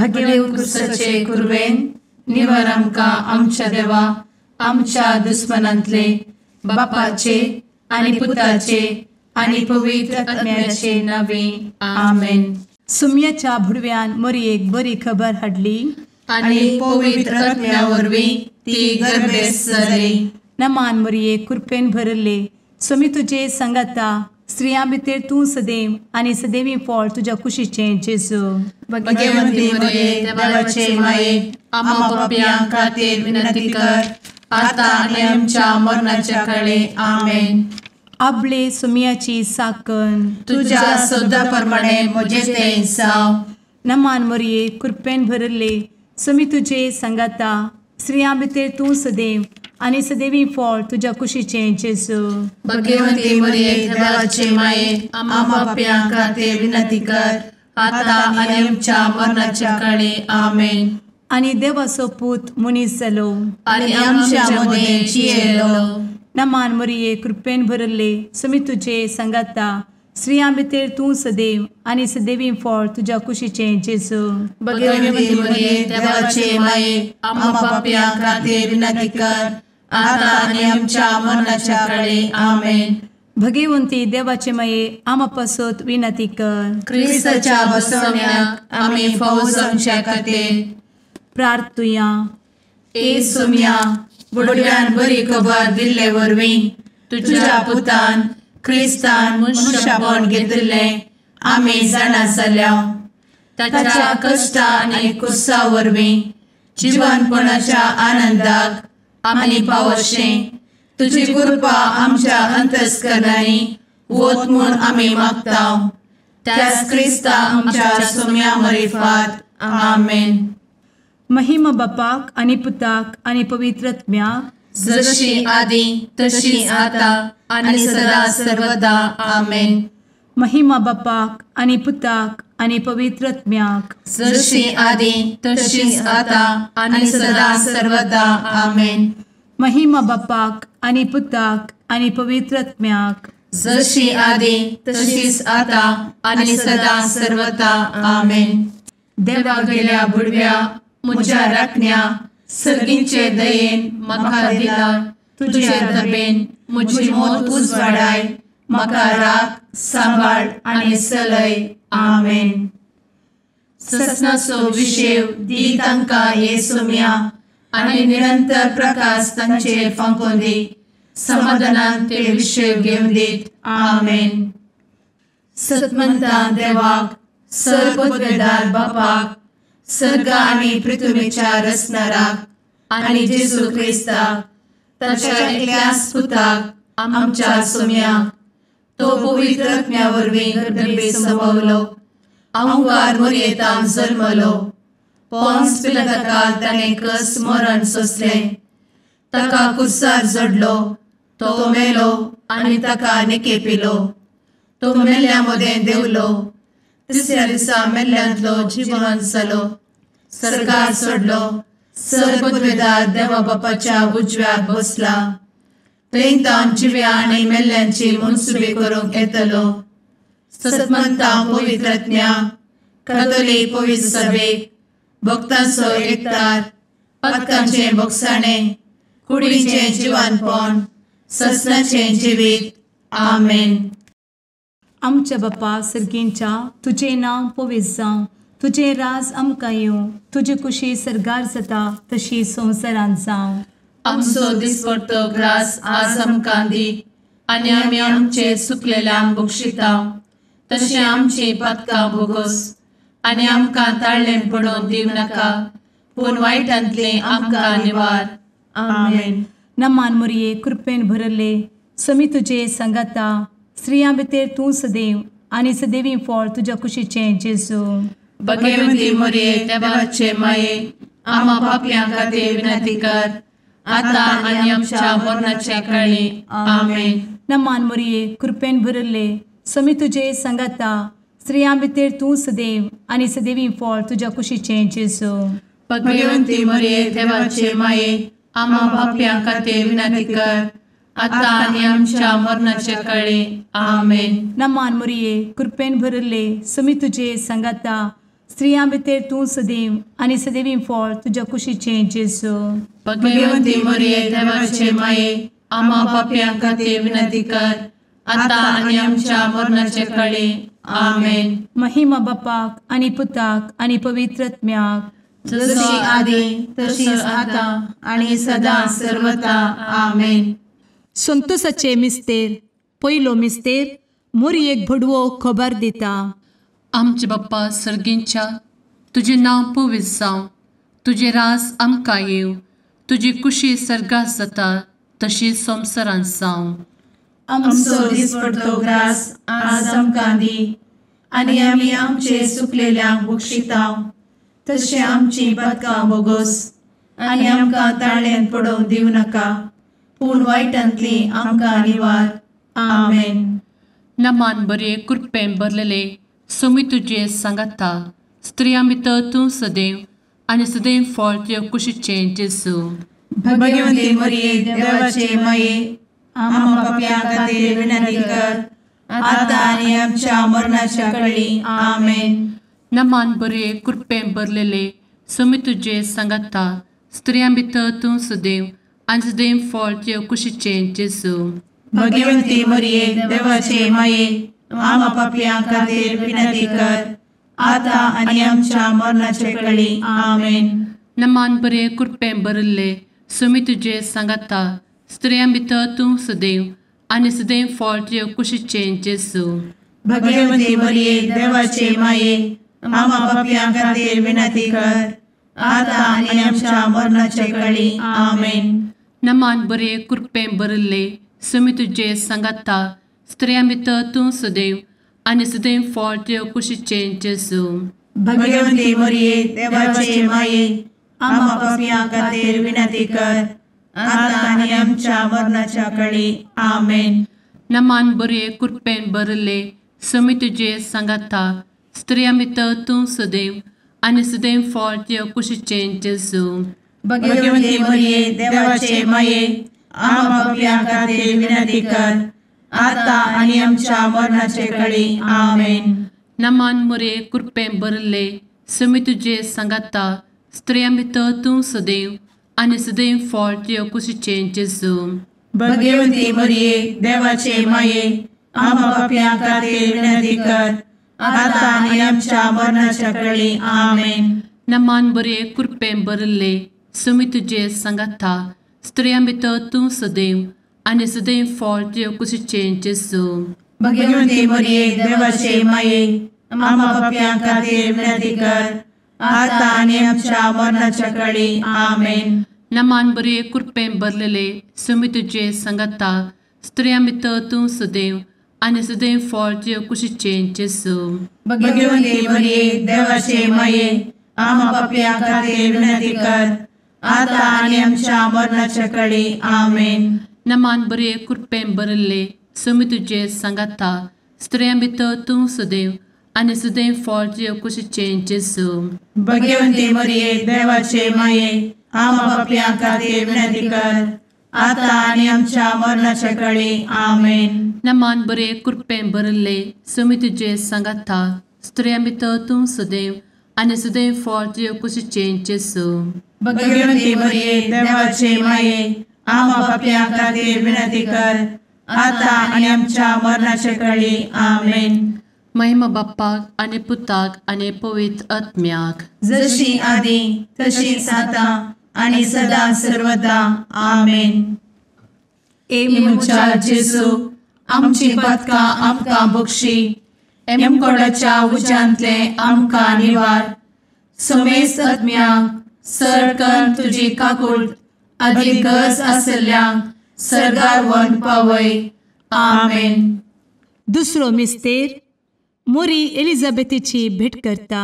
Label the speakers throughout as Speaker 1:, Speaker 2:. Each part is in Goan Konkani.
Speaker 1: भगेव कुरवेन निवर आमकां आमच्या देवा आमच्या दुस्मनांतले बापाचे आनी पुताचे आनी पवित्र आत्म्याचे नावे आमेन.
Speaker 2: सुम्याच्या भुडव्यान मोरयेक बरी खबर हाडली
Speaker 1: आनी पवित्र आत्म्या वरवीं ती गर्भेस्त जाली.
Speaker 2: नमान मोरये, कृपेन भरले, स्वामी तुजे संगाता, स्त्रियां भितर तूं सदैव आनी सदैवी फळ तुज्या कुशीचें जेजू.
Speaker 1: भगवंती मोरये, देवाचे माये, आम्हा पापयां खातीर विनंती कर आता आनी आमच्या मरणाच्या काळे. आमेन.
Speaker 2: आपले सुम्याची साकन
Speaker 1: तुज्या सदा प्रमाणे म्हजें तें जावं.
Speaker 2: नमान मोरये, कृपेन भरले, स्वामी तुजे संगाता, स्त्रियां भितर तूं सदैव आनी सदैवी फळ तुज्या कुशीचें जेजू.
Speaker 1: भगवंती मोरये, देवाचे माये, आम्हा पापयां खातीर विनंती कर आता आनी आमच्या मरणाच्या काळे. आमेन.
Speaker 2: आनी देवाचो पूत मनीस जालो
Speaker 1: आनी आमच्या मदें जियेलो.
Speaker 2: नमान मोरये, कृपेन भरले, स्वामी तुजे संगाता, स्त्रियां भितर तूं सदैव आनी सदैवी फळ तुज्या कुशीचें जेजू.
Speaker 1: भगवंती मोरये, देवाचे माये, आम्हा पापयां खातीर विनंती कर आता आनी आमच्या मरणाच्या काळे. आमेन.
Speaker 2: भगवंती देवाचे माये, आम्हा पासत विनंती कर.
Speaker 1: क्रिस्ताच्या बसवण्याक आमी फावो जावच्या खातीर
Speaker 2: प्रार्थुया.
Speaker 1: ए सुम्या, बुडव्यान बरी खबर दिल्ले वरवीं तुज्या पुतान क्रिस्तान मनशापण घेतिल्लें आमी जाणा जाल्या. ताच्या कश्टा आनी कुसा वरवीं जिवनपणाच्या आनंदाक आमी पावशें तुजी कृपा आमच्या अंतस्करणांनी वत म्हूण आमी मागता. त्याच क्रिस्ता आमच्या सुम्या मरिफात. आमेन.
Speaker 2: महिमा बापाक आनी पुताक आनी पवित्र आत्म्याक,
Speaker 1: जशी आदी तशी आता आनी सदा सर्वदा. आमेन.
Speaker 2: महिमा बापाक आनी पुताक आनी पवित्र आत्म्याक,
Speaker 1: जशी आदी तशी आता आनी सदा सर्वदा. आमेन.
Speaker 2: महिमा बापाक आनी पुताक आनी पवित्र आत्म्याक,
Speaker 1: जशी आदी तशीच आता आनी सदा सर्वदा. आमेन. देवा गेल्या बुडव्या म्हज्या राखण्या सर्गींचे दयेन म्हाका दिला तुजे दबेन म्हजी मोत उजवाडाय, म्हाका राख सांबाळ आनी चलय. आमेन. ससनाचो विशेव दी तांकां हे सोम्या आनी निरंतर प्रकाश तांचेर फांकोवन दी, समाधानान ते विशेव घेवन दीत. आमेन. सतमंता देवाक, सर्वपदवेदार बापाक, सर्ग आनी पृथ्वीच्या रचणाराक आनी जेजू क्रिस्ताक ताच्या एकल्याच पुताक आमच्या सोम्याक, तो पवित्र आत्म्या वरवीं गर्भे संभवलो, अहंकार मोरयेतान जल्मलो, पोन्स पिलाताकाल ताणें कस मरण सोंसलें, ताका कुर्सार जडलो, तो मेलो आनी ताका निकेपिलो, तो मेल्ल्या मदें देंवलो, तिसऱ्या दिसा मेल्ल्यांतलो जिवन जालो, सर्गार सोडलो, सर्वपदवेदार देवा बापाच्या उजव्याक बसला, थंय तावन जिव्या आनी मेल्ल्यांची मनसुबी करूंक येतलो. सतमंता पवित्र आत्म्या, कातोलीक पवित्र सभेक, भक्तांचो एकतार, पातकांचें भोगसाणें, कुडीचें जिवानपण, ससनाचें जिवीत. आमेन.
Speaker 2: आमच्या बापा सर्गींच्या, तुजें नांव पवित्र जावं, तुजें राज आमकां येवं, तुजी कुशी सर्गार जाता तशी संवसारांत जावं.
Speaker 1: आमचो दिसपडतो ग्रास आज आमकां दी आनी आमी आमचे सुकलेल्यांक बक्षिता तशें आमची पातकां भोगोस आनी आमकां ताळ्ळें पडोवन दिवं नाका, पूण वायटांतलें आमकां निवार. आमेन.
Speaker 2: नमान मोरये, कृपेन भरले, स्वामी तुजे संगाता, स्त्रियां भितर तूं सदैव आनी सदैवी फळ तुज्या कुशीचें जेजू.
Speaker 1: भगवंती मोरये, देवाचे माये, आम्हा पापयां खातीर विनंती कर आता आनी आमच्या मरणाच्या काळी. आमेन.
Speaker 2: नमान मोरये, कृपेन भरले, स्वामी तुजे संगाता, स्त्रियां भितर तूं सदैव आनी सदैवी फळ तुज्या कुशीचें जेजू.
Speaker 1: भगवंती मोरये, देवाचे माये, आम्हा पापयां खातीर विनंती कर आता आनी आमच्या मरणाच्या काळी. आमेन.
Speaker 2: नमान मोरये, कृपेन भरले, स्वामी तुजे संगाता, स्त्रियां भितर तूं सदैव आनी सदैवी फळ तुज्या कुशीचें जेजू।
Speaker 1: भगवंती मरिये देवाचे माये आम्हा पाप्यां खातीर विनंती कर आतां आनी आमच्या मरणाचे काळी। आमेन।
Speaker 2: महिमा बापाक आनी पुताक आनी पवित्र आत्म्याक,
Speaker 1: जशी आदी तशीच आतां आनी सदां सर्वता। आमेन।
Speaker 2: संतोषाचे मिस्तेर पयलो मिस्तेर मोरयेक भडवो खबर दिता।
Speaker 1: आमचे बाप्पा सर्गींच्या तुजें नांव पवित्र जावं, तुजें राज आमकां येवं, तुजी कुशी सर्गात जाता तशी संवसारांत जावं। आमचो दिसपडतो ग्रास आज आमकां दी आनी आमी आमचे चुकलेल्यांक बक्षिता तशें आमची पातकां बोगोस आनी आमकां ताळ्यांत पडोवंक दिवं नाका, पूण वायटांतली आमकां निवार। आमेन। नमान बरे कृपेन भरलेले सोमी तुजे सांगाता, स्त्रियां भितर तूं सदैव आनी सदैव फळ तुज्या कुशीचें जेजू।
Speaker 3: भगवंती मरिये देवाचे माये आम्हा पाप्यां खातीर विनंती कर आतां आनी आमच्या मरणाच्या काळी। आमेन।
Speaker 1: नमान बरे कृपेन भरलेले सोमी तुजे सांगाता, स्त्रियां भितर तूं सदैव आनी सदैव फळ तुज्या कुशीचें जेजू।
Speaker 3: भगवंती मरिये देवाचे माये आम्हा पाप्यां खातीर विनंती कर आतां आनी आमच्या मरणाच्या काळी। आमेन।
Speaker 1: नमान बरे कृपेन भरिल्ले सोमी तुजे सांगाता, स्त्रियां भितर तूं सदैव आनी सदैव फळ तुज्या कुशीचें जेजू।
Speaker 3: भगवंती मरिये देवाचे माये आम्हा पाप्यां खातीर विनंती कर आतां आनी आमच्या मरणाच्या काळी। आमेन।
Speaker 1: नमान बरे कृपेन भरिल्ले सोमी तुजे सांगाता, स्त्रियां भितर तूं सदैव आनी सदैव फळ तुज्या कुशीचें जेजू।
Speaker 3: भगवंती मरिये देवाचे माये आम्हा पाप्यां खातीर विनंती कर आतां आनी आमच्या मरणाच्या काळी। आमेन।
Speaker 1: नमान बरे कृपेन भरिल्ले सोमी तुजे सांगाता, स्त्रियां भितर तूं सदैव आनी सदैव फळ तुज्या कुशीचें जेजू।
Speaker 3: भगवंती मरिये देवाचे माये आम्हा पाप्यां खातीर विनंती कर आतां आनी आमच्या मरणाच्या काळी। आमेन।
Speaker 1: नमान मरिये कृपेन भरिल्ले सोमी तुजे सांगाता, स्त्रियां भितर तूं सदैव आनी सदैव फळ तुज्या कुशीचें जेजू।
Speaker 3: भगवंती मरिये देवाचे माये आम्हा पाप्यां खातीर विनंती कर आतां आनी आमच्या मरणाच्या काळी। आमेन।
Speaker 1: नमान बरे कृपेन भरिल्ले सोमी तुजे सांगाता, स्त्रियां भितर तूं सदैव आनी सदैव फळ तुज्या कुशीचें जेजू।
Speaker 3: भगवंती मरिये देवाचे माये आम्हा पाप्यां खातीर विनंती कर आतां आनी आमच्या मरणाच्या काळी। आमेन।
Speaker 1: नमान बरे कृपेन भरलेले सोमी तुजे सांगाता, स्त्रियां भितर तूं सदैव आनी सदैव फळ तुज्या कुशीचें जेजू।
Speaker 3: भगवंती मरिये देवाचे माये आम्हा पाप्यां खातीर विनंती कर आतां आनी आमच्या मरणाच्या काळी। आमेन।
Speaker 1: नमान बरे कृपेन भरिल्ले सोमी तुजे सांगाता, स्त्रियां भितर तूं सदैव आनी सदैव फळ तुज्या कुशीचें जेजू।
Speaker 3: भगवंती मरिये देवाचे माये आम्हा पाप्यां खातीर विनंती कर आतां आनी आमच्या मरणाच्या काळी। आमेन।
Speaker 1: नमान बरे कृपेन भरिल्ले सोमी तुजे सांगाता, स्त्रियां भितर तूं सदैव आनी सदैव फळ तुज्या कुशीचें जेजू।
Speaker 3: भगवंती मरिये देवाचे माये आम्हा पाप्यां खातीर विनंती कर आतां आनी आमच्या मरणाच्या काळी। आमेन।
Speaker 1: महिमा बाप्पाक आनी पुताक आनी पवित्र आत्म्याक,
Speaker 3: जशी आदी तशीच आतां आनी सदां सर्वदा। आमेन।
Speaker 1: ए म्हज्या जेजू आमची पातकां आमकां बक्षी, एमकोडाच्या उज्यांतले आमकां निवार, समेस्त आत्म्यांक सर तुजी काकूट आदी गरज आशिल्ल्यांक सर्गार व्हरून पावय। आमेन।
Speaker 2: दुसरो मिस्तेर मोरी एलिझाबेथीची भेट करता।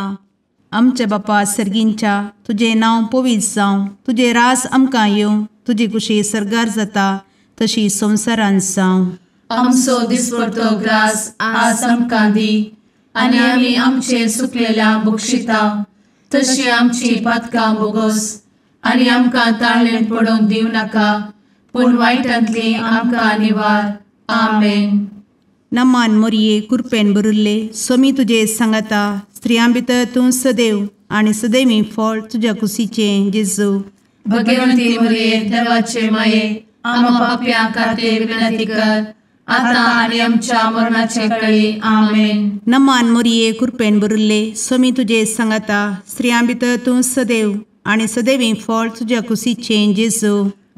Speaker 3: आमच्या बापा सर्गींच्या तुजें नांव पवित्र जावं, तुजें रास आमकां येवं, तुजी कुशी सर्गार जाता तशी संवसारांत जावं।
Speaker 1: आमचो दिसपडतो ग्रास आज आमकां दी आनी आमी आमचे चुकलेल्यांक बक्षिता तशी आमची पातकां बोगोस आनी आमकां ताळ्ळेंत पडोवंक दिवं नाका, पूण वायटांतली आमकां निवार। आमेन।
Speaker 3: नमान मोरये कृपेन भरिल्ले स्वामी तुजे सांगाता, स्त्रियां भितर तूं सदैव आनी सदैवी फळ तुज्या कुशीचें जेजू।
Speaker 1: भगवंती मरिये देवाचे माये आम्हा पाप्यां खातीर विनंती कर आता आनी आमच्या मरणाचे वेळी। आमेन।
Speaker 3: नमान मरिये कृपेन भरिल्ले स्वामी तुजे सांगाता स्त्रियां भितर तूं सदैव आनी सदैवी फळ तुज्या कुशीचें जेजू।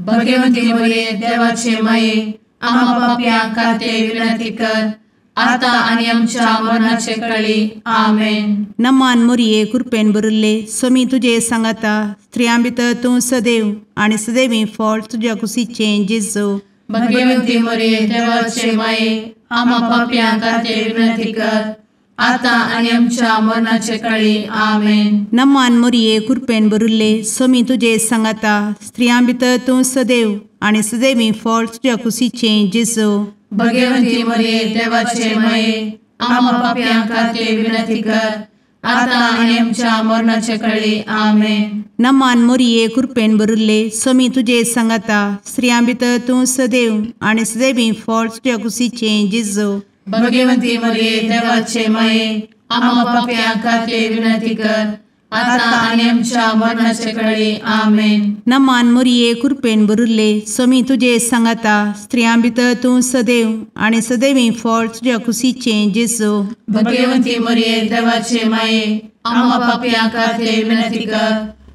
Speaker 1: भगवंती मरिये देवाचे माये आम्हा पाप्यां खातीर विनंती कर आता आनी आमच्या मरणाचे वेळी। आमेन।
Speaker 3: नमान मरिये कृपेन भरिल्ले स्वामी तुजे सांगाता स्त्रियां भितर तूं सदैव आनी सदैवी फळ तुज्या कुशीचें जेजू।
Speaker 1: भगवंती मरिये देवाचे माये आम्हा पाप्यां खातीर विनंती कर आता आनी आमच्या मरणाचे वेळी। आमेन।
Speaker 3: नमान मरिये कृपेन भरिल्ले स्वामी तुजे सांगाता स्त्रियां भितर तूं सदैव आनी सदैवी फळ तुज्या कुशीचें जेजू।
Speaker 1: भगवंती मरिये देवाचे माये आम्हा पाप्यां खातीर विनंती कर आता आनी आमच्या मरणाचे वेळी। आमेन।
Speaker 3: नमान मरिये कृपेन भरिल्ले स्वामी तुजे सांगाता स्त्रियां भितर तूं सदैव आनी सदैवी फळ तुज्या कुशीचें जेजू।
Speaker 1: भगवंती मरिये देवाचे माये आम्हा पाप्यां खातीर विनंती कर आता आनी आमच्या मरणाचे वेळी। आमेन।
Speaker 3: नमान मरिये कृपेन भरिल्ले स्वामी तुजे सांगाता स्त्रियां भितर तूं सदैव आनी सदैवी फळ तुज्या कुशीचें जेजू।
Speaker 1: भगवंती मरिये देवाचे माये आम्हा पाप्यां खातीर विनंती कर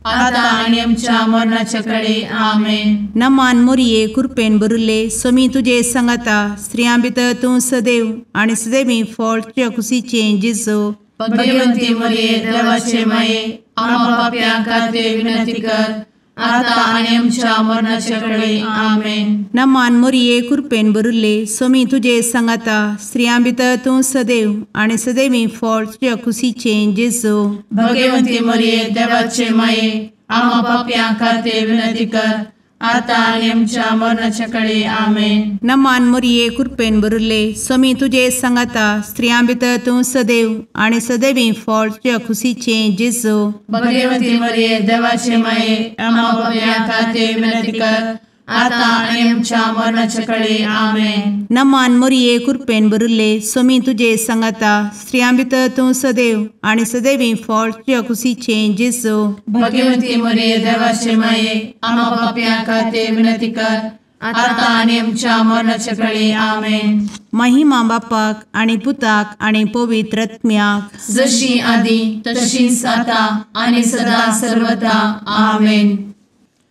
Speaker 1: आता आनी आमच्या मरणाचे वेळी। आमेन।
Speaker 3: नमान मरिये कृपेन भरिल्ले स्वामी तुजे सांगाता स्त्रियां भितर तूं सदैव आनी सदैवी फळ तुज्या कुशीचें जेजू।
Speaker 1: भगवंती मरिये देवाचे माये आम्हा पाप्यां खातीर विनंती कर आता आनी आमच्या मरणाचे वेळी। आमेन।
Speaker 3: नमान मरिये कृपेन भरिल्ले स्वामी तुजे सांगाता स्त्रियां भितर तूं सदैव आनी सदैवी फळ तुज्या कुशीचें जेजू।
Speaker 1: भगवंती मरिये देवाचे माये आम्हा पाप्यां खातीर विनंती कर आता आनी आमच्या मरणाचे वेळी। आमेन।
Speaker 3: नमान मरिये कृपेन भरिल्ले स्वामी तुजे सांगाता स्त्रियां भितर तूं सदैव आनी सदैवी फळ तुज्या कुशीचें जेजू।
Speaker 1: भगवंती मरिये देवाचे माये आम्हा पाप्यां खातीर विनंती कर आता आनी आमच्या मरणाचे वेळी। आमेन।
Speaker 3: नमान मरिये कृपेन भरिल्ले स्वामी तुजे सांगाता स्त्रियां भितर तूं सदैव आनी सदैवी फळ तुज्या कुशीचें जेजू।
Speaker 1: भगवंती मरिये देवाचे माये आम्हा पाप्यां खातीर विनंती कर आता आनी आमच्या मरणाचे वेळी। आमेन।
Speaker 3: महिमा बापाक आनी पुताक आनी पवित्र आत्म्याक
Speaker 1: जशी आदी तशीच आता आनी सदा सर्वदा। आमेन।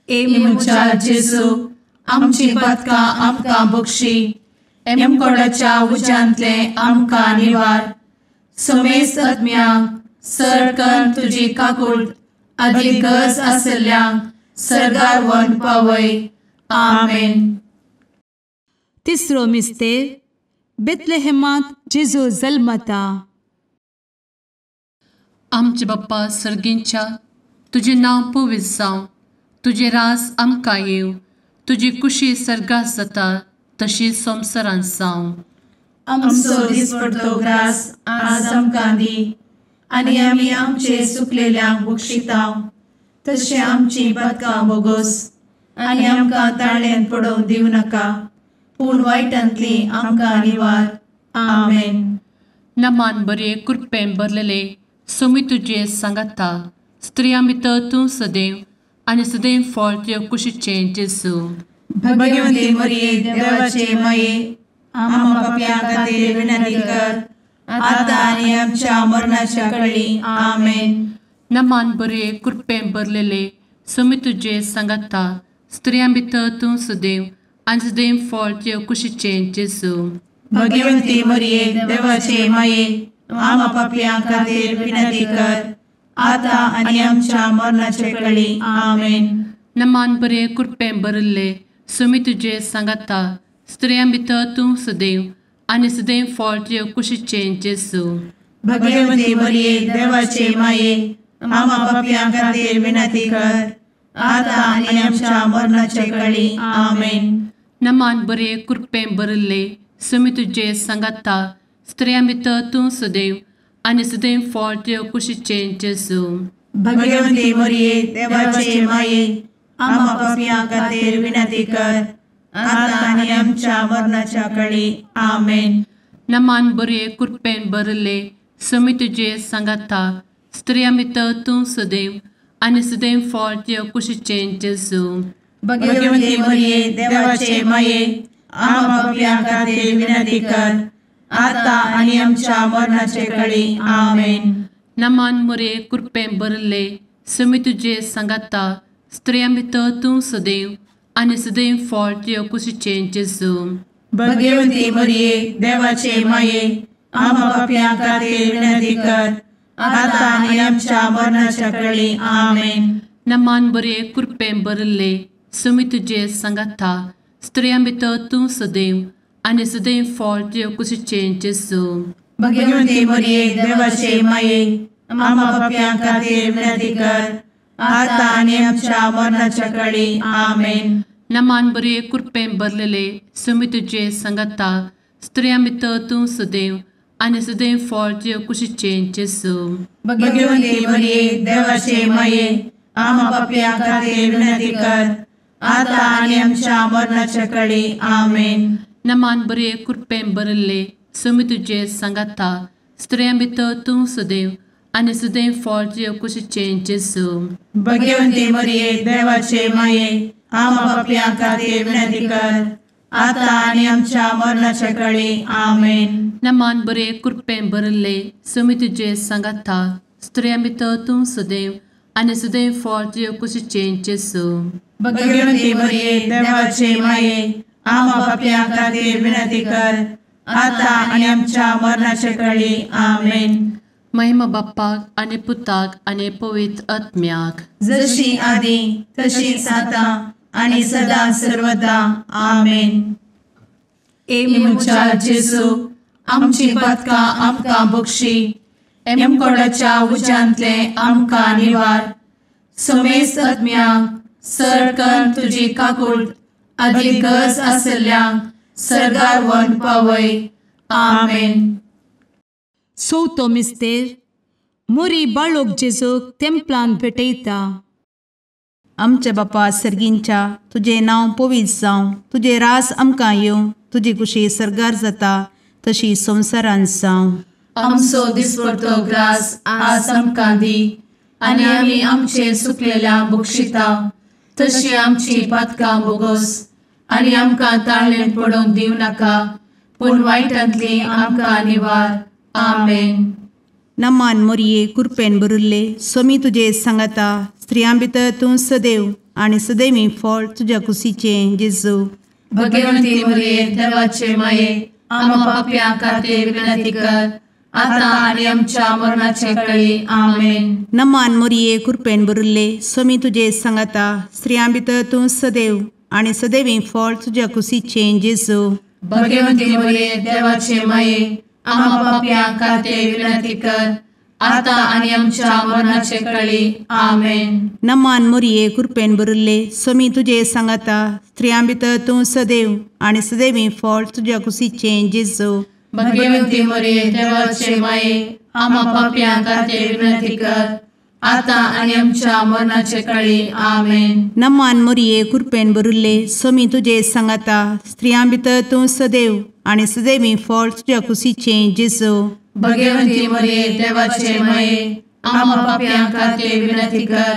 Speaker 1: ए म्हज्या जेजू आमची पातकां आमकां बक्षी एमकोडाच्या उज्यांतले आमकां निवार समेस्त आत्म्यांक सरकन तुजी काकूट आदी गरज आशिल्ल्यांक सर्गार व्हरून पावय। आमेन।
Speaker 2: तिसरो मिस्तेर बेथलेहेमांत जेजू जल्मता।
Speaker 1: आमचे बाप्पा सर्गींच्या तुजें नांव पवित्र जावं, तुजें राज आमकां येवं, तुजी कुशी सर्गात जाता तशी संवसारांत जावं।
Speaker 3: आमचो दिसपडतो ग्रास आज आमकां दी आनी आमी आमचे सुकलेल्यांक बक्षिता तशें आमची पातकां बोगोस आनी आमकां ताळ्यान पडोवंक दिवं नाका पूण वायटांतली आमकां निवार। आमेन।
Speaker 1: नमान बरे कृपेन भरलेले स्वामी तुजे सांगाता स्त्रियां भितर तूं सदैव आनी सदैव फळ तुज्या कुशीचें जेजू।
Speaker 3: भगवंती मरिये देवाचे माये आम्हा पाप्यां खातीर विनंती कर आता आनी आमच्या मरणाच्या वेळी। आमेन।
Speaker 1: नमान बरे कृपेन भरलेले स्वामी तुजे सांगाता स्त्रियां भितर तूं सदैव आनी सदैव फळ तुज्या कुशीचें जेजू।
Speaker 3: भगवंती मरिये देवाचे माये आम्हा पाप्यां खातीर विनंती कर आता आनी आमच्या मरणाचे वेळी। आमेन।
Speaker 1: नमान बरे कृपेन भरिल्ले स्वामी तुजे सांगाता स्त्रियां भितर तूं सदैव आनी सदैव फळ तुज्या कुशीचें जेजू।
Speaker 3: भगवंती मरिये देवाचे माये आम्हा पाप्यां खातीर विनंती कर आता आनी आमच्या मरणाचे वेळी। आमेन।
Speaker 1: नमान बरे कृपेन भरिल्ले स्वामी तुजे सांगाता स्त्रियां भितर तूं सदैव आनी सदैव फळ तुज्या कुशीचें जेजू।
Speaker 3: भगवंती मरिये देवाचे माये आम्हा पाप्यां खातीर विनंती कर आता आनी आमच्या मरणाच्या वेळी। आमेन।
Speaker 1: नमान बरे कृपेन भरिल्ले समी तुजे सांगाता, स्त्रियां भितर तूं सदैव आनी सदैव फळ तुज्या कुशीचें जेजू।
Speaker 3: भगवती मरिये देवाचे माये, आम्हा पाप्यां खातीर विनंती कर, आता आनी आमच्या मरणाचे कळी। आमेन।
Speaker 1: नमान मोरये, कृपेन भरिल्ले, समी तुजे सांगाता, स्त्रियां भितर तूं सदैव आनी सदैव फळ तुज्या कुशीचें जेजू।
Speaker 3: भगवती मरिये देवाचे माये, आम्हा पाप्यां खातीर विनंती कर, आता आनी आमच्या मरणाच्या कळी। आमेन।
Speaker 1: नमान बरे, कृपेन भरिल्ले, समी तुजे सांगाता, स्त्रियां भितर तूं सदैव आनी सदैव फळ तुज्या कुशीचें जेजू।
Speaker 3: भगवती मरिये देवाचे माये, आम्हा पाप्यां खातीर विनंती कर, आता आनी आमच्या मरणाच्या कळी। आमेन।
Speaker 1: नमान बरे, कृपेन भरलेले, समी तुजे सांगाता, स्त्रियां भितर तूं सदैव आनी सदैव फळ तुज्या कुशीचें जेजू।
Speaker 3: भगवती मरिये देवाचे माये, आम्हा पाप्यां खातीर विनंती कर, आता आनी आमच्या मरणाच्या कळी। आमेन।
Speaker 1: नमान बरे, कृपेन भरिल्ले, समी तुजे सांगाता, स्त्रियां भितर तूं सदैव आनी सदैव फळ तुज्या कुशीचें जेजू।
Speaker 3: भगवती मरिये देवाचे माये, आम्हा पाप्यां खातीर विनंती कर, आता आनी आमच्या मरणाच्या कळी। आमेन।
Speaker 1: नमान बरे, कृपेन भरिल्ले, समी तुजे सांगाता, स्त्रियां भितर तूं सदैव आनी सदैव फळ तुज्या कुशीचें जेजू।
Speaker 3: भगवती मरिये देवाचे माये, आम्हा पाप्यां खातीर विनंती कर, आता आनी आमच्या मरणाच्या कळी। आमेन।
Speaker 1: महिमा बाप्पाक आनी पुताक आनी पवित्र आत्म्याक,
Speaker 3: जशी आदी तशीच आता आनी सदा सर्वदा। आमेन।
Speaker 2: ए
Speaker 3: म्हज्या जेजू, आमची पातकां आमकां बक्षी, एमकोडाच्या उज्यांतले आमकां निवार, समेस्त आत्म्यांक सरकन तुजी काकूट आदी गरज आसल्ल्यांक सर्गार व्हरून पावय। आमेन।
Speaker 2: चवथो मिस्तेर, मोरी बाळोक जेजूक तेंपलान भेटयता।
Speaker 4: आमच्या बापा सर्गींच्या, तुजें नांव पवित्र जावं, तुजें रास आमकां येवं, तुजी कुशी सर्गार जाता तशी संवसारांत जावं।
Speaker 3: आमचो दिसपडतो ग्रास आज आमकां दी, आनी आमी आमचे सुकलेल्या बक्षिता तशी आमची पातकां बोगोस, आनी आमकां ताळेन पडोवंक दिवं नाका, पूण वायटांतली आमकां निवार। आमेन।
Speaker 4: नमान मोरये, कृपेन भरिल्ले, स्वामी तुजे सांगाता, स्त्रियां भितर तूं सदैव आनी सदैवी फळ तुज्या कुशीचें जेजू।
Speaker 3: भगवती मरिये देवाचे माये, आम्हा पाप्यां खातीर विनंती कर, आता आनी आमच्या मरणाचे कळी। आमेन।
Speaker 4: नमान मोरये, कृपेन भरिल्ले, स्वामी तुजे सांगाता, स्त्रियां भितर तूं सदैव आनी सदैवी फळ तुज्या कुशीचें जेजू।
Speaker 3: भगवती मरिये देवाचे माये, आम्हा पाप्यां खातीर विनंती कर, आता आनी आमच्या मरणाचे कळी। आमेन।
Speaker 4: नमान मोरये, कृपेन भरिल्ले, स्वामी तुजे सांगाता, स्त्रियां भितर तूं सदैव आनी सदैवी फळ तुज्या कुशीचें जेजू।
Speaker 3: भगवती मरिये देवाचे माये, आम्हा पाप्यां खातीर विनंती कर, आता आनी आमच्या मरणाचे कळी। आमेन।
Speaker 4: नमान मोरये, कृपेन भरिल्ले, स्वामी तुजे सांगाता, स्त्रियां भितर तूं सदैव आनी सदैवी फळ तुज्या कुशीचें जेजू।
Speaker 3: भगवती मरिये देवाचे माये, आम्हा पाप्यां खातीर विनंती कर,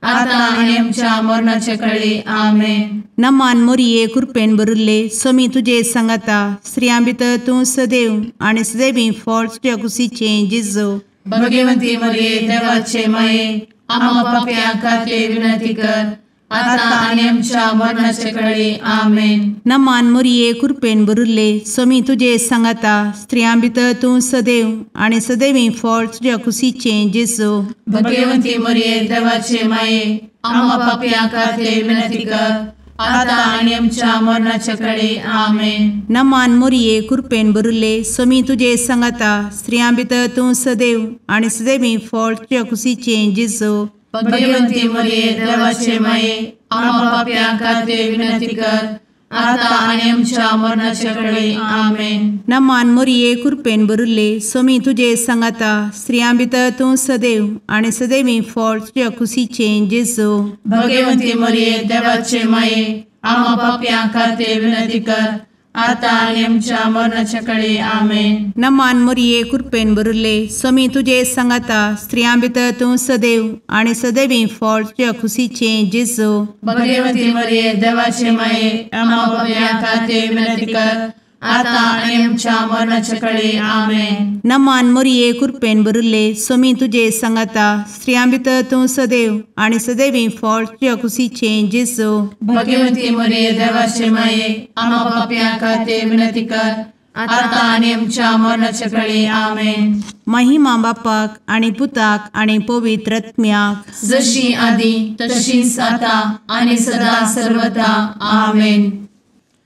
Speaker 3: आता आनी आमच्या मरणाचे कळी। आमेन।
Speaker 4: नमान मोरये, कृपेन भरिल्ले, स्वामी तुजे सांगाता, स्त्रियां भितर तूं सदैव आनी सदैवी फळ तुज्या कुशीचें जेजू।
Speaker 3: भगवती मरिये देवाचे माये, आम्हा पाप्यां खातीर विनंती कर, आता आनी आमच्या मरणाचे कळी। आमेन।
Speaker 4: नमान मोरये, कृपेन भरिल्ले, स्वामी तुजे सांगाता, स्त्रियां भितर तूं सदैव आनी सदैवी फळ तुज्या कुशीचें जेजू।
Speaker 3: भगवती मरिये देवाचे माये, आम्हा पाप्यां खातीर विनंती कर, आता आनी आमच्या मरणाचे कळी। आमेन।
Speaker 4: नमान मोरये, कृपेन भरिल्ले, स्वामी तुजे सांगाता, स्त्रियां भितर तूं सदैव आनी सदैवी फळ तुज्या कुशीचें जेजू।
Speaker 3: भगवती मरिये देवाचे माये, आम्हा पाप्यां खातीर विनंती कर, आता आनी आमच्या मरणाचे कळी। आमेन।
Speaker 4: नमान मोरये, कृपेन भरिल्ले, स्वामी तुजे सांगाता, स्त्रियां भितर तूं सदैव आनी सदैवी फळ तुज्या कुशीचें जेजू।
Speaker 3: भगवती मरिये देवाचे माये, आम्हा पाप्यां खातीर विनंती कर, आतां आनी आमच्या मरणाच्या कळे. आमेन.
Speaker 4: नमान मोरये कृपेन भरिल्ले स्वामी तुजे सांगाता, स्त्रियां भितर तूं सदैव आनी सदैवी फळ तुज्या खुशीचें जेजू.
Speaker 3: भगवती मरिये देवाचे माये, आम्हा पाप्यां खातीर विनंती कर, आतां आनी आमच्या मरणाच्या कळे. आमेन.
Speaker 4: नमान मोरये कृपेन भरिल्ले स्वामी तुजे सांगाता, स्त्रियां भितर तूं सदैव आनी सदैवी फळ तुज्या खुशीचें जेजू.
Speaker 3: भगवती मरिये देवाचे माये, आम्हा पाप्यां खातीर विनंती कर, आतां आनी आमच्या मरणाच्या कळे. आमेन.
Speaker 4: महिमा बापाक आनी पुताक आनी पवित्र आत्म्याक,
Speaker 3: जशी आदी तशीच आतां आनी सदा सर्वदा. आमेन.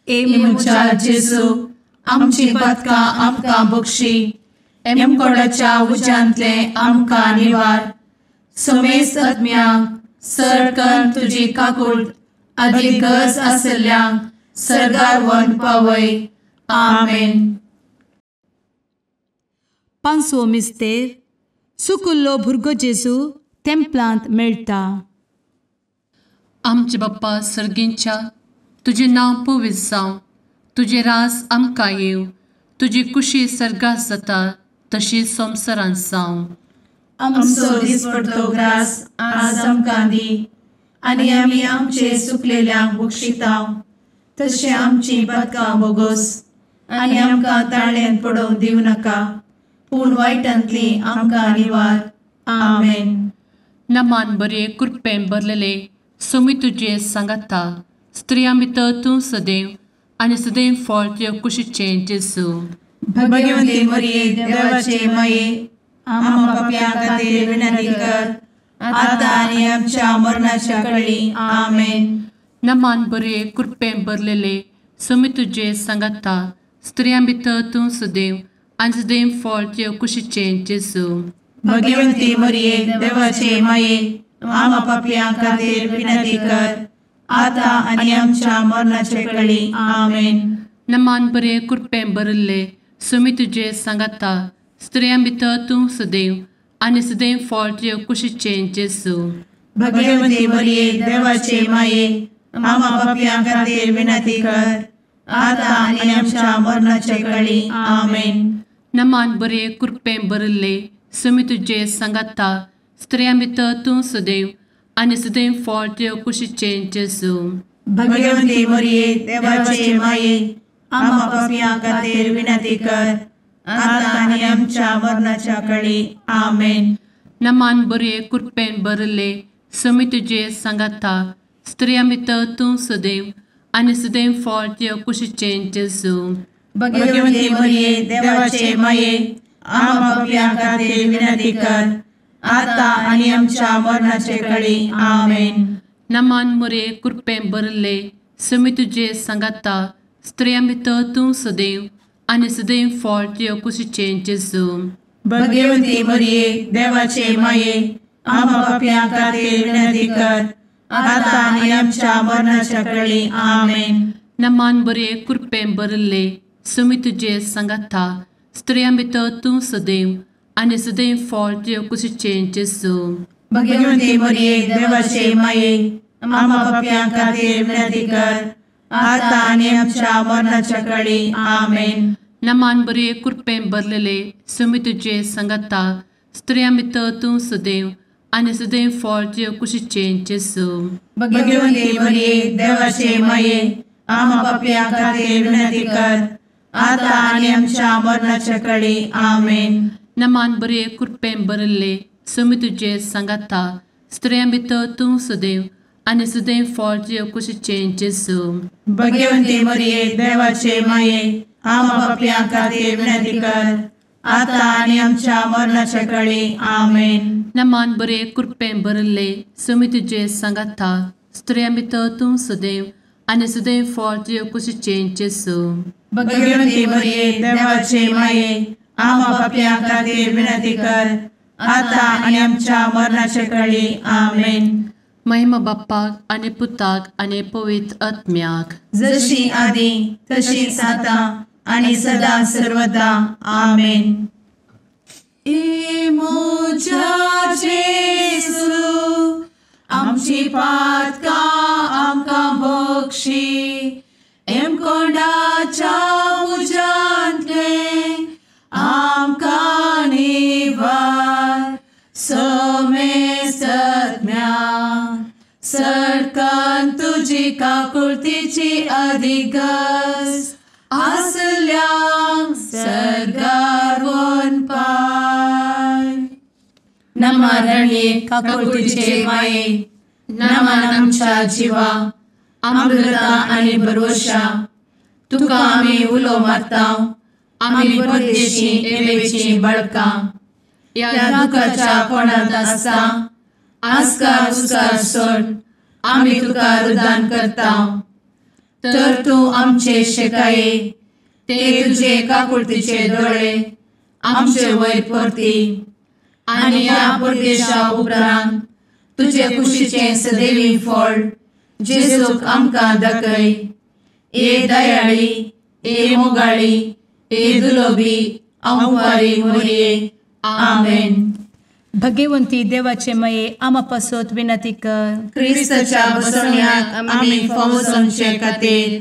Speaker 3: ए म्हज्या जेजू, आमची पातकां आमकां बक्षी, एमकोडाच्या उज्यांतले आमकां निवार, समेस्त आत्म्यांक सरकन तुजी काकूट आदी गरज आशिल्ल्यांक सर्गार व्हरून पावय. आमेन.
Speaker 2: पांचवो मिस्तेर सुकुल्लो भुरगो जेजू तेंपलांत मेळटा.
Speaker 1: आमचे बाप्पा सर्गींच्या, तुजें नांव पवित्र जावं, तुजें राज आमकां येवं, तुजी कुशी सर्गात जाता तशी संवसारांत जावं.
Speaker 3: आमचो दिसपडतो ग्रास आज आमकां दी, आनी आमी आमचे सुकलेल्यांक बक्षिता तशें आमची पातकां बोगोस, आनी आमकां ताळ्यांत पडोवंक दिवं नाका, पूण वायटांतली आमकां निवार. आमेन.
Speaker 1: नमान बरे कृपेन भरलेले स्वामी तुजे सांगाता, स्त्रियां भितर तूं सदैव आनी सदैव फळ तुज्या कुशीचें जेजू.
Speaker 3: भगवती मरिये देवाचे माये, आम्हा पाप्यां खातीर विनंती कर, आतां आनी आमच्या मरणाच्या कळी. आमेन.
Speaker 1: नमान बरे कृपेन भरलेले स्वामी तुजे सांगाता, स्त्रियां भितर तूं सदैव आनी सदैव फळ तुज्या कुशीचें जेजू.
Speaker 3: भगवती मरिये देवाचे माये, आम्हा पाप्यां खातीर विनंती कर, आतां आनी आमच्या मरणाच्या कळी. आमेन.
Speaker 1: नमान बरे कृपेन भरिल्ले स्वामी तुजे सांगाता, स्त्रियां भितर तूं सदैव आनी सदैव फळ तुज्या कुशीचें जेजू.
Speaker 3: भगवती मरिये देवाचे माये, आम्हा पाप्यां खातीर विनंती कर, आतां आनी आमच्या मरणाच्या कळी. आमेन.
Speaker 1: नमान बरे कृपेन भरिल्ले स्वामी तुजे सांगाता, स्त्रियां भितर तूं सदैव आनी सदैव फळ तुज्या कुशीचें जेजू.
Speaker 3: भगवती मरिये देवाचे माये, आम्हा पाप्यां खातीर विनंती कर, आतां आनी आमच्या मरणाच्या कळी. आमेन.
Speaker 1: नमान बरे कृपेन भरिल्ले स्वामी तुजे सांगाता, स्त्रियां भितर तूं सदैव आनी सदैव फळ तुज्या कुशीचें जेजू.
Speaker 3: भगवती मरिये देवाचे माये, आम्हा पाप्यां खातीर विनंती कर, आतां आनी आमच्या मरणाचे कळी. आमेन.
Speaker 1: नमान मरिये कृपेन भरिल्ले स्वामी तुजे सांगाता, स्त्रियां भितर तूं सदैव आनी सदैव फळ तुज्या कुशीचें जेजू.
Speaker 3: भगवती मरिये देवाचे माये, आम्हा पाप्यां खातीर विनंती कर, आतां आनी आमच्या मरणाच्या कळी. आमेन.
Speaker 1: नमान बरे कृपेन भरिल्ले स्वामी तुजे सांगाता, स्त्रियां भितर तूं सदैव आनी सदैव फळ तुज्या कुशीचें जेजू.
Speaker 3: भगवती मरिये देवाचे माये, आम्हा पाप्यां खातीर विनंती कर, आतां आनी आमच्या मरणाच्या कळी. आमेन.
Speaker 1: नमान बरे कृपेन भरलेले स्वामी तुजे सांगाता, स्त्रियां भितर तूं सदैव आनी सदैव फळ तुज्या कुशीचें जेजू.
Speaker 3: भगवती मरिये देवाचे माये, आम्हा पाप्यां खातीर विनंती कर, आतां आनी आमच्या मरणाच्या कळी. आमेन.
Speaker 1: नमान बरे कृपेन भरिल्ले स्वामी तुजे सांगाता, स्त्रियां भितर तूं सदैव आनी सदैव फळ तुज्या कुशीचें जेजू.
Speaker 3: भगवती मरिये देवाचे माये, आम्हा पाप्यां खातीर विनंती कर, आतां आनी आमच्या मरणाच्या कळी. आमेन.
Speaker 1: नमान बरे कृपेन भरिल्ले स्वामी तुजे सांगाता, स्त्रियां भितर तूं सदैव आनी सदैव फळ तुज्या कुशीचें जेजू.
Speaker 3: भगवती मरिये देवाचे माये, आम्हा पाप्यां खातीर विनंती कर, आतां आनी आमच्या मरणाच्या कळी. आमेन.
Speaker 1: महिमा बाप्पाक आनी पुताक आनी पवित्र आत्म्याक,
Speaker 3: जशी आदी तशीच आतां आनी सदा सर्वदा. आमेन. ए म्हज्या जेजू, आमची पातकां आमकां बक्षी, एमकोंडाच्या
Speaker 1: तुजी काकुळतीची अधिगस आसल्यांक सर्गार वनपाय. नमा रणये काकुळतीचे माये, नमन आमच्या जिवा, अमृता आनी भरवशा, तुका आमी उलो मारता, आमी परदेशी एवेची बळकां, ह्या दुखाच्या कोणांत आसता आस्कार उस्कार सोड आमी तुका रुदान करता. तर तूं आमचे शेकाये ते तुजे काकुळतीचे दोळे आमचे वयर परती आनी ह्या परदेशा उपरांत तुजे कुशीचें सदैवी फळ जेजूक आमकां दाखय. ए दयाळी, ए मोगाळी, ए दुलोबी अंवारी मोरये. आमेन.
Speaker 2: भगवंती देवाचे मये आमा पासत विनंती कर.
Speaker 3: क्रिस्ताच्या बसवण्याक आमी फावो जावचे खातीर.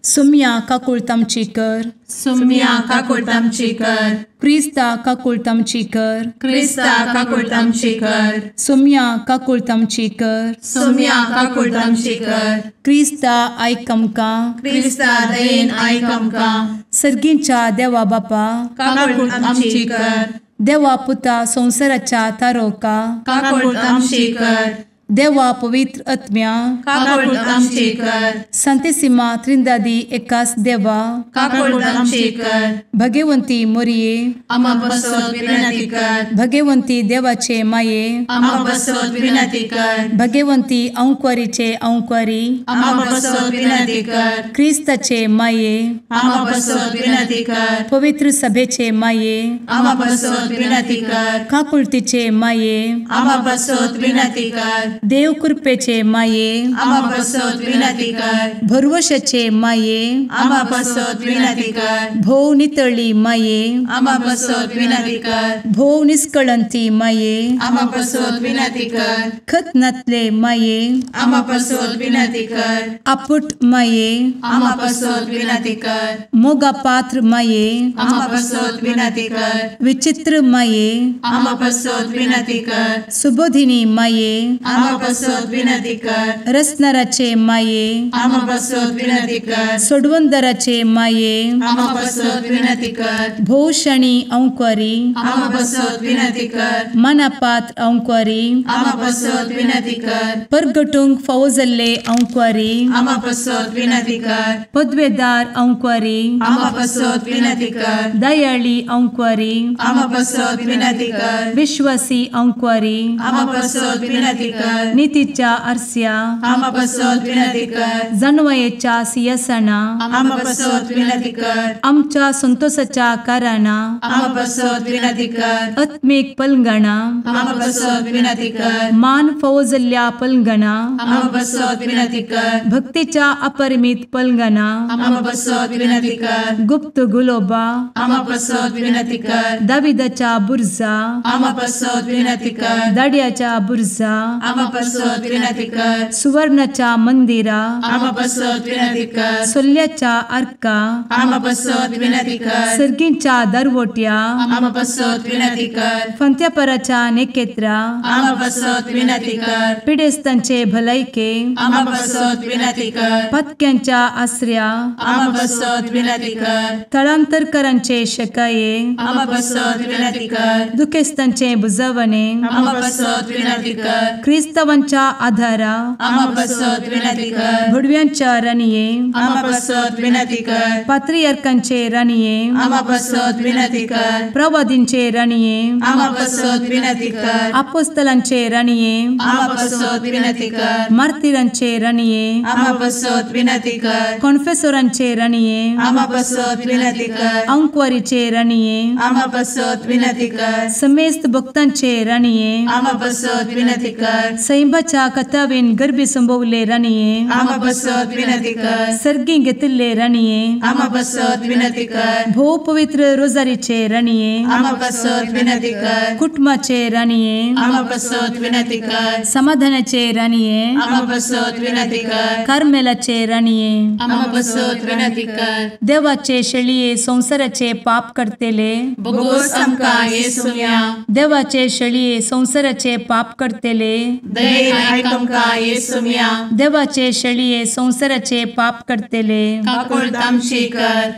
Speaker 2: सुम्या काकुळतामची कर.
Speaker 3: सुम्या काकुळतामची कर.
Speaker 2: क्रिस्ता काकुळतामची कर.
Speaker 3: क्रिस्ता काकुळतामची कर.
Speaker 2: सुम्या काकुळतामची कर.
Speaker 3: सुम्या काकुळतामची कर.
Speaker 2: क्रिस्ता आयक आमकां.
Speaker 3: क्रिस्ता दयेन आयक आमकां.
Speaker 2: सर्गींच्या देवा बापा
Speaker 3: काकुळतामची कर.
Speaker 2: देवा पुता संवसाराच्या तारोका
Speaker 3: काकुळतामची कर.
Speaker 2: देवा पवित्र आत्म्या
Speaker 3: काकुळतामची कर.
Speaker 2: संतेसिमा त्रिंदादी एकास देवा
Speaker 3: काकुळतामची कर.
Speaker 2: भगवंती मोरये
Speaker 3: आमा पासत विनंती कर.
Speaker 2: भगवंती देवाचे माये
Speaker 3: आमा पासत विनंती कर.
Speaker 2: भगवंती अंकुरीचे अंकुरी
Speaker 3: आमा पासत विनंती कर.
Speaker 2: क्रिस्ताचे माये
Speaker 3: आमा पासत विनंती कर.
Speaker 2: पवित्र सभेचे माये
Speaker 3: आमा पासत विनंती कर.
Speaker 2: काकुळतीचे माये
Speaker 3: आमा पासत विनंती कर.
Speaker 2: देव कृपेचे माये
Speaker 3: आमा पासत विनंती कर.
Speaker 2: भरवशाचे माये
Speaker 3: आमा पासत विनंती कर.
Speaker 2: भोव नितळी माये
Speaker 3: आमा पासत विनंती कर.
Speaker 2: भोव निष्कळंती माये
Speaker 3: आमा पासत विनंती कर.
Speaker 2: खत नातले माये
Speaker 3: आमा पासत विनंती कर.
Speaker 2: आपुट माये
Speaker 3: आमा पासत विनंती कर.
Speaker 2: मोगा पात्र माये
Speaker 3: आमा पासत विनंती कर.
Speaker 2: विचित्र माये
Speaker 3: आमा पासत विनंती कर.
Speaker 2: सुबोधिनी माये
Speaker 3: आमा पासत विनंती कर.
Speaker 2: रसनाराचे माये
Speaker 3: आमा पासत विनंती कर.
Speaker 2: सोडवंदराचे माये
Speaker 3: आमा पासत विनंती कर.
Speaker 2: भोवशणी अंकुरी
Speaker 3: आमा पासत विनंती कर.
Speaker 2: मनापात्र अंकुरी
Speaker 3: आमा पासत विनंती कर.
Speaker 2: परगटूंक फावो जाल्ले अंकुरी
Speaker 3: आमा पासत विनंती कर.
Speaker 2: पदवेदार अंकुरी
Speaker 3: आमा पासत विनंती कर.
Speaker 2: दयाळी अंकुरी
Speaker 3: आमा पासत विनंती कर.
Speaker 2: विश्वासी अंकुरी
Speaker 3: आमा पासत विनंती कर.
Speaker 2: नितीच्या आरस्या
Speaker 3: आमा पासत विनंती कर.
Speaker 2: जानवयेच्या सिंहासना
Speaker 3: आमा पासत विनंती कर.
Speaker 2: आमच्या संतोषाच्या कारणा
Speaker 3: आमा पासत विनंती कर.
Speaker 2: आत्मीक पलंगणा
Speaker 3: आमा पासत विनंती कर.
Speaker 2: मान फावो जाल्ल्या पलंगणा
Speaker 3: आमा पासत विनंती कर.
Speaker 2: भक्तीच्या अपरिमित पलंगणा
Speaker 3: आमा पासत विनंती कर.
Speaker 2: गुप्त गुलोबा
Speaker 3: आमा पासत विनंती कर.
Speaker 2: दाविदाच्या बुर्जा
Speaker 3: आमा पासत विनंती कर.
Speaker 2: दाड्याच्या बुर्जा
Speaker 3: आमा पासत विनंती कर.
Speaker 2: सुवर्णाच्या मंदिरा
Speaker 3: आमा पासत विनंती कर.
Speaker 2: सोल्ल्याच्या आर्का
Speaker 3: आमा पासत विनंती कर.
Speaker 2: सर्गींच्या दरवट्या
Speaker 3: आमा पासत विनंती कर.
Speaker 2: फंत्यापराच्या नेकेत्रा
Speaker 3: आमा पासत विनंती कर.
Speaker 2: पिडेस्तांचे भलायके
Speaker 3: आमा पासत विनंती कर.
Speaker 2: पत्क्यांच्या आसऱ्या
Speaker 3: आमा पासत विनंती कर.
Speaker 2: थळांतरकरांचे शकाये
Speaker 3: आमा पासत विनंती कर.
Speaker 2: दुखेस्तांचे बुजवणे
Speaker 3: आमा पासत विनंती कर.
Speaker 2: क्रिस्तावांच्या आधारा
Speaker 3: आमा पासत विनंती कर.
Speaker 2: भुडव्यांच्या राणये
Speaker 3: आमा पासत विनंती कर.
Speaker 2: पात्रियार्कांचे राणये
Speaker 3: आमा पासत विनंती कर.
Speaker 2: प्रवादींचे राणये
Speaker 3: आमा पासत विनंती कर.
Speaker 2: आपोस्तलांचे राणये
Speaker 3: आमा पासत विनंती कर.
Speaker 2: मार्तिरांचे राणये
Speaker 3: आमा पासत विनंती कर.
Speaker 2: कॉन्फेसोरांचे राणये
Speaker 3: आमा पासत विनंती कर.
Speaker 2: अंकुवारीचे राणये
Speaker 3: आमा पासत विनंती कर.
Speaker 2: समेस्त भक्तांचे राणये
Speaker 3: आमा पासत विनंती कर.
Speaker 2: सैंबाच्या कथावेन गर्भी संभवले राणये
Speaker 3: आमा पासत विनंती कर.
Speaker 2: सर्गी घेतिल्ले राणये
Speaker 3: आमा पासत विनंती कर.
Speaker 2: भोव पवित्र रोजारीचे राणये
Speaker 3: आमा पासत विनंती कर.
Speaker 2: कुटुंबाचे राणये
Speaker 3: आमा पासत विनंती कर.
Speaker 2: समाधानाचे राणये
Speaker 3: आमा पासत विनंती कर.
Speaker 2: कार्मेलाचे राणये
Speaker 3: आमा पासत विनंती कर.
Speaker 2: देवाचे शेळये संवसाराचे पाप करतेले
Speaker 3: बोगोस आमकां येसुया.
Speaker 2: देवाचे शेळये संवसाराचे पाप करतेले
Speaker 1: दयेन आयक आमकां येसुम्या.
Speaker 2: देवाचे शेळये संवसाराचे पाप करतले
Speaker 1: काकुळट आमची कर.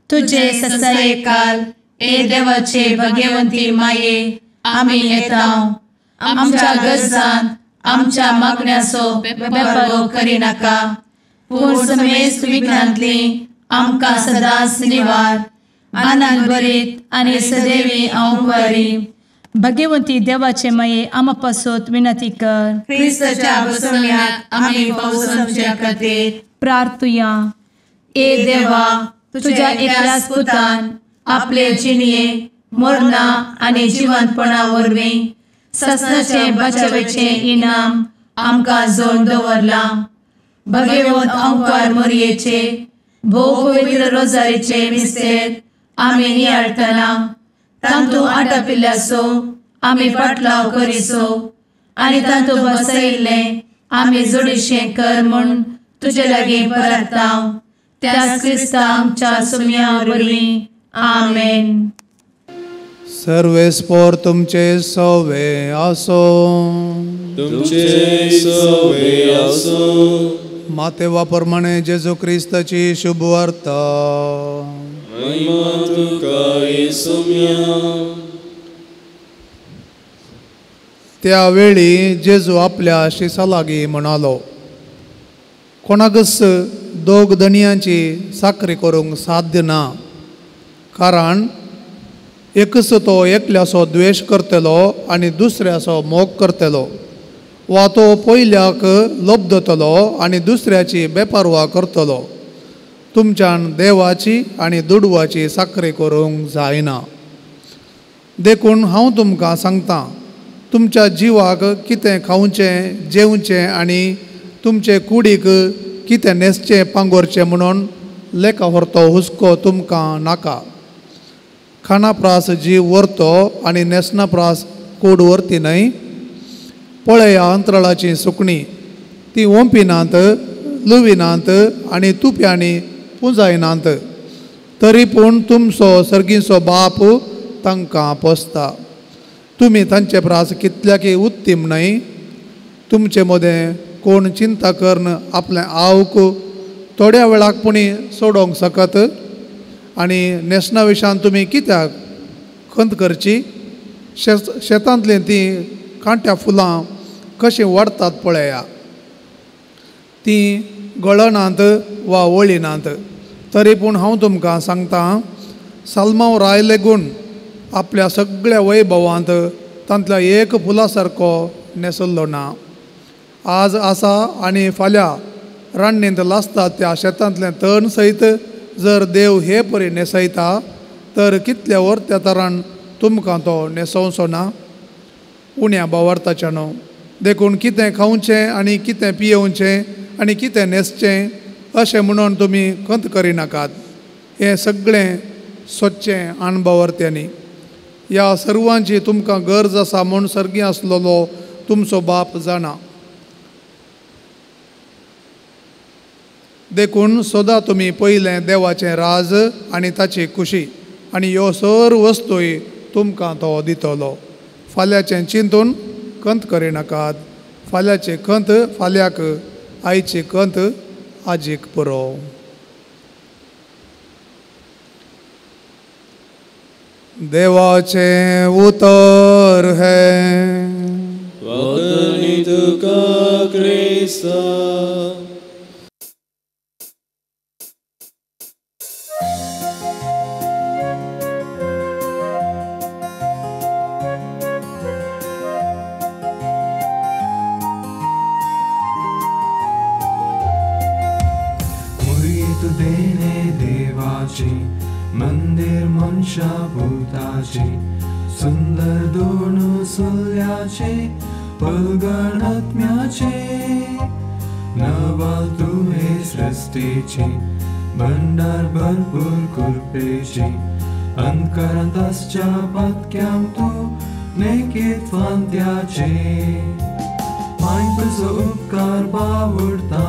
Speaker 2: तुजे
Speaker 1: ससायेकाल ए देवाचे भगवंती माये आमी येता आमच्या गरजान आमच्या मागण्याचो बेपर्वो करिनाका पूण समेस्त विघ्नांतली आमकां सदांच निवार. आनंद भरीत आनी सदैवी अंवकारी.
Speaker 2: भगवंती देवाचे माये आमा पासत विनंती कर.
Speaker 1: क्रिस्ताच्या बसवण्याक आमी पावसाच्या खातीर
Speaker 2: प्रार्थुया.
Speaker 1: ए देवा तुझ्या एकल्याच पुतान आपले जिणये मरणा आनी जिवंतपणा वरवीं ससनाचे बचावेचे इनाम आमकां जोड दवरलां. भगवंत अंकार मोरयेचे भोव पवित्र रोजारीचे मिस्तेर आमी नियाळटना तांतू आटापिल्ल्याचो आमी पाटलाव करिसो आनी तांतू बसयिल्लें आमी जोडीशें कर म्हूण तुजे लागीं परता त्याच क्रिस्ता आमच्या सुम्या वरवीं. आमेन.
Speaker 5: सर्वेस्पोर तुमचे सवे आसो.
Speaker 6: तुमचे सवे आसो.
Speaker 5: मातेवा प्रमाणे जेजू क्रिस्ताची शुभवार्ता.
Speaker 6: महिमा तुका येसुम्या.
Speaker 5: त्यावेळी जेजू आपल्या शिसा लागीं म्हणालो, कोणाकच दोग धनयांची साकरी करूंक साध्य ना, कारण एकच तो एकल्याचो द्वेश करतलो आनी दुसऱ्याचो मोग करतलो, वा तो पयल्याक लोबदतलो आनी दुसऱ्याची बेपर्वा करतलो. तुमच्यान देवाची आनी दुडवाची साकरी करूंक जायना. देखून हांव तुमकां सांगतां, तुमच्या जिवाक कितें खावचें जेवचें आनी तुमचे कुडीक कितें न्हेसचें पांगोरचें म्हणून लेखा व्हरतो हुस्को तुमकां नाका. खाणा प्रास जीव व्हरतो आनी न्हेसणा प्रास कूड व्हरती न्हय. पळया अंतराळाचीं सुकणीं, तीं ओंपिनात लुविनात आनी तुप्यांनी पुंजायनात, तरी पूण तुमचो सर्गीचो बाप तांकां पोसता. तुमी तांचे प्रास कितल्याकी उत्तीम न्हय. तुमचे मदें कोण चिंता करून आपलें आवक थोड्या वेळाक पुणी सोडोवंक शकत आनी न्हेसणा विशयान तुमी कित्याक खंत करची. शेतांतलीं तीं कांट्या फुलां कशीं वाडटात पळया, तीं गळनात वा वळिनात, तरी पूण हांव तुमकां सांगतां, साल्मांव राय लेगून आपल्या सगळ्या वैभवांत तांतल्या एक फुला सारको न्हेसल्लो ना. आज आसा आनी फाल्यां रान्नींत लासतात त्या शेतांतलें तण सयत जर देव हे परी न्हेसयता तर कितल्या वर्त्या तरान तुमकां तो न्हेसोवचो ना. उण्या बावार्थाच्या न्हू. देखून कितें खावचें आनी कितें पियेवचें आनी कितें न्हेसचें अशें म्हणून तुमी खंत करिनाकात. हें सगळें सोदचें अणभवार्थ्यांनी. ह्या सर्वांची तुमकां गरज आसा म्हूण सर्गी आसलेलो तुमचो बाप जाणा. देखून सदां तुमी पयलें देवाचें राज आनी ताची खुशी आनी ह्यो सर्व वस्तूय तुमकां तो दितलो. फाल्यांचें चिंतून खंत करिनाकात. फाल्यांची खंत फाल्यांक, आयची खंत आजीक पुरो. देवाचें उतर हें.
Speaker 6: वंदनी तुका क्रिस्ता.
Speaker 7: मंदिर मनशा भूताची सुंदर दोन सुल्याचे पलगणात्म्याचे नवाल तुहे सृष्टीची भंडार भरपूर कृपेची अंतकरांत आसच्या पातक्यांक तूं नेकीत फांत्याचे माय तुजो उपकार बावडता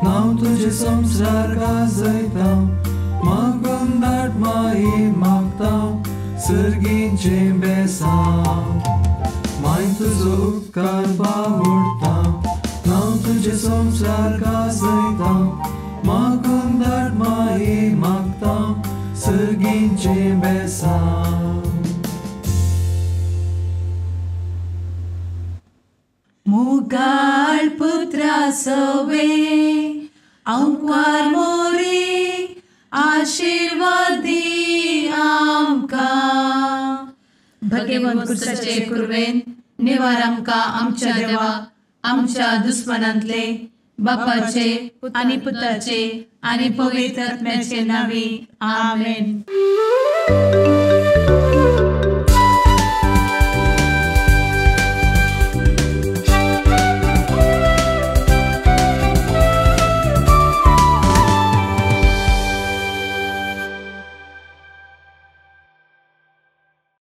Speaker 7: नांव तुजें संवसार गाजयता मागून धाड माई मागता सर्गीचें बेसांव. माय तुजो उपकार बावडटा हांव तुजे संवसार गाजयता मागून धाड माये मागता सर्गींचें बेसांव.
Speaker 3: मुगाळ पुत्रा सवे आंकवार मोरी आशीर्वादी आमकां.
Speaker 1: भगवंत कुर्साचे कुर्वेन निवार आमकां आमच्या देवा आमच्या दुस्मनांतले बापाचे आनी पुताचे आनी पवित्र आत्म्याचे नांवी आमेन.